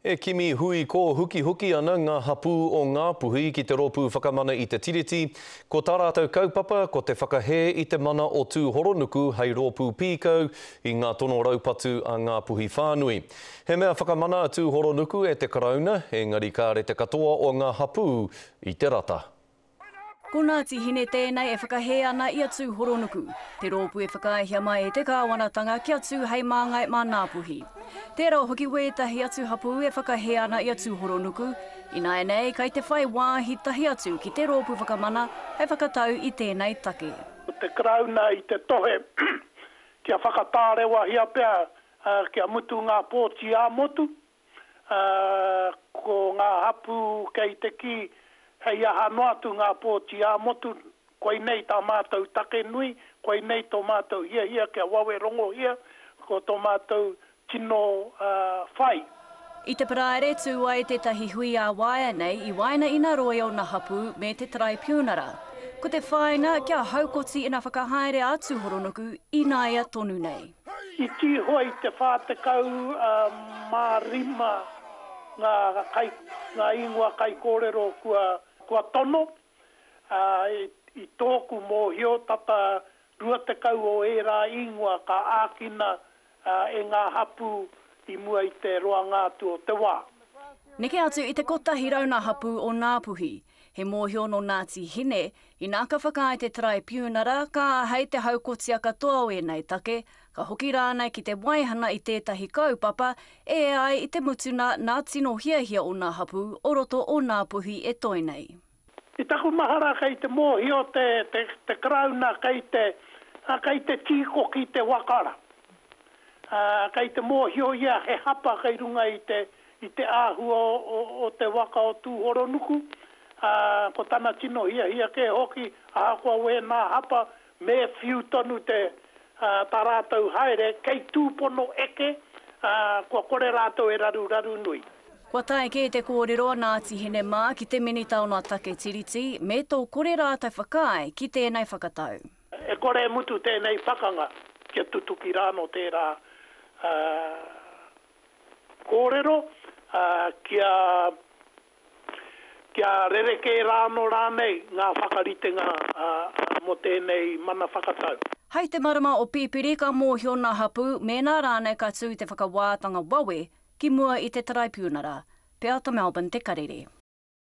E kimi hui kōhukihuki ana ngā hapū o Ngāpuhi ki te Rōpū Whakamana i te Tiriti. Ko tā rātou kaupapa, ko te whakahē i te mana o Tūhoronuku hei rōpū pīkau i ngā tono raupatu a Ngāpuhi whānui. He mea whakamana a Tūhoronuku e te Karauna, engari kāre te katoa o ngā hapū i te rata. Ko Ngāti Hine tēnei e whakahē ana i a Tūhoronuku, te rōpū e whakaaehia mai e te kāwanatanga kia tū hei māngai mā Ngāpuhi. Tērā hoki wētahi atu hapū e whakahē ana i a Tūhoronuku, ināianei kai te whai wāhi tahi atu ki te Rōpū Whakamana hei whakatau i tēnei take. Ko te Karauna i te tohe kia whakatārewahia pea kia mutu ngā pōti ā-motu, Ā, ko ngā hapū kei te kī, hei aha noa atu ngā pōti ā-motu, koinei tā mātou take nui, koinei tō mātou hiahia kia wawe rongohia, ko tō mātou tino whai. I te Paraire tū ai tētahi hui ā-waea nei i waena i nā rōia o nā hapū me te Taraipiunara. Ko te whāinga kia haukoti ina whakahaere a Tūhoronuku ināia tonu nei. I tīhoa i te 45 ngā kai, ngā ingoa kaikōrero kua, kua tono, ā, i tōku mōhio tata 20 o ērā ingoa ka ākina e ngā hapū i mua i te roanga atu o te wā. Neke atu i te 100 ngā hapū o Ngāpuhi. He mōhio nō Ngāti Hine, inā ka whakaae te Taraipiunara, ka āhei te haukotia katoa o ēnei take, ka hoki rānei ki te waihana i tētahi kaupapa e ea ai i te mutuna nā tino hiahia o nā hapū o roto o Ngāpuhi e toe nei. I taku mahara kei te mōhio te, te, te Karauna kei te, kei te tīkoki te waka ra. Kei te mōhio ia he hapa kei runga i te, i te āhua o te waka o Tūhoronuku, ā, ko tana tino hiahia kē hoki, ahakoa wēnā hapa, me whiu tonu te, ā, tā rātou haere, kei tūpono eke, ā, kua kore rātou e raruraru nui. Kua tae kē te kōrero a Ngāti Hine mā ki te Minita o ngā Take Tiriti me tō kore rātou whakaae ki tēnei whakatau. E kore e mutu tēnei pakanga kia tutuki rānō tērā, ā, Kōrero, ā, kia, kia rerekē rānō rānei ngā whakaritenga, ā, mō tēnei mana whakatau. Hei te marama o Pipiri ka mōhio nā hapū mēnā rānei ka tū te whakawātanga wawe ki mua i te Taraipiunara. Peata Melbourne Te Karere.